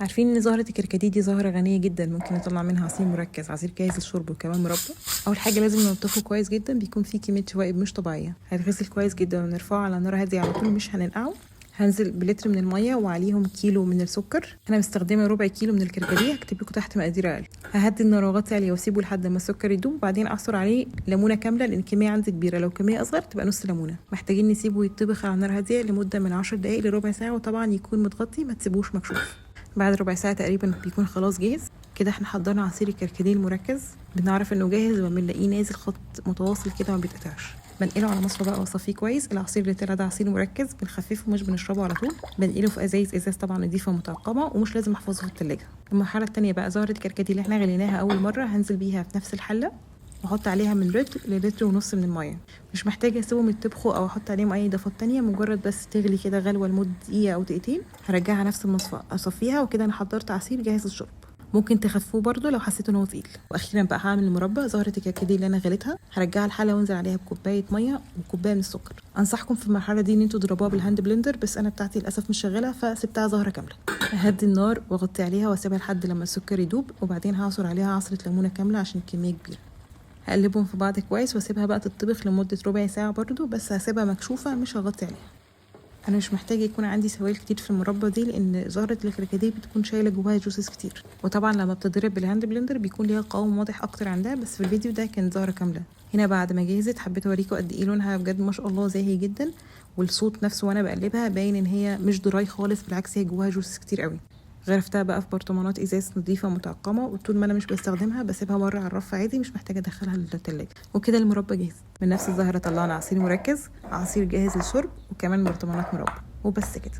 عارفين ان زهره الكركديه دي زهره غنية جدا، ممكن نطلع منها عصير مركز، عصير جاهز للشرب، وكمان مربى. اول حاجة لازم ننضفه كويس جدا، بيكون فيه كمية شوائب مش طبيعية. هيتغسل كويس جدا ونرفعه على نار هادية على طول، مش هننقعه. هنزل بلتر من المية وعليهم كيلو من السكر. انا مستخدمة ربع كيلو من الكركديه، هكتب لكم تحت مقادير اقل. ههدي النار واغطي عليه واسيبه لحد ما السكر يدوب، وبعدين اعصر عليه ليمونه كاملة لان الكمية عندي كبيرة، لو كمية اصغر تبقى نص ليمونه. محتاجين نسيبه يطبخ على نار هادية لمدة من 10 دقائق لربع ساعة، وطبعا يكون متغطي ما تسيبوش مكشوف. بعد ربع ساعة تقريبا بيكون خلاص جاهز. كده احنا حضرنا عصير الكركديه المركز. بنعرف انه جاهز لما بنلاقيه نازل خط متواصل كده ما بيتقطعش. بنقله على مصفى بقى واصفيه كويس. العصير اللي طلع ده عصير مركز، بنخففه مش بنشربه على طول. بنقله في ازايز ازاز طبعا نضيفه متعقمه، ومش لازم احفظه في التلاجة. المرحلة الثانية بقى زهره الكركديه اللي احنا غليناها اول مرة هنزل بيها في نفس الحلة، واحط عليها من لتر للتر ونص من المية. مش محتاجه اسيبهم يطبخوا او احط عليهم اي اضافات تانية، مجرد بس تغلي كده غلوه لمدة دقيقة او دقيقتين. هرجعها نفس المصفى اصفيها، وكده انا حضرت عصير جاهز للشرب. ممكن تخفوه برده لو حسيتوا ان هو تقيل. واخيرا بقى هعمل المربى. زهره الكركديه اللي انا غليتها هرجعها الحلة وانزل عليها بكوبايه مية وكوبايه من السكر. انصحكم في المرحلة دي ان انتوا تضربوها بال hand blender، بس انا بتاعتي للاسف مش شغالة فسبتها زهره كاملة. ههدي النار واغطي عليها واسيبها لحد لما السكر يدوب، وبعدين هعصر عليها عصره ليمونه كاملة عشان الكمية كبيرة. هقلبهم في بعض كويس واسيبها بقى تطبخ لمدة ربع ساعة برده، بس هسيبها مكشوفة مش هغطي عليها. انا مش محتاجه يكون عندي سوائل كتير في المربى دي، لان زهره الكركديه بتكون شايله جواها juices كتير، وطبعا لما بتضرب بال hand blender بيكون ليها قوام واضح اكتر عندها، بس في الفيديو ده كانت زهره كاملة. هنا بعد ما جهزت حبيت اوريكم قد ايه لونها بجد ما شاء الله زاهي جدا، والصوت نفسه وانا بقلبها باين ان هي مش dry خالص، بالعكس هي جواها juices كتير قوي. غرفتها بقى في برطمانات ازاز نظيفة متعقمه، وطول ما انا مش بستخدمها بسيبها بره على الرف عادي، مش محتاجه ادخلها للتلاجة. وكده المربى جاهز. من نفس الزهرة طلعنا عصير مركز، عصير جاهز للشرب، وكمان برطمانات مربى. وبس كده.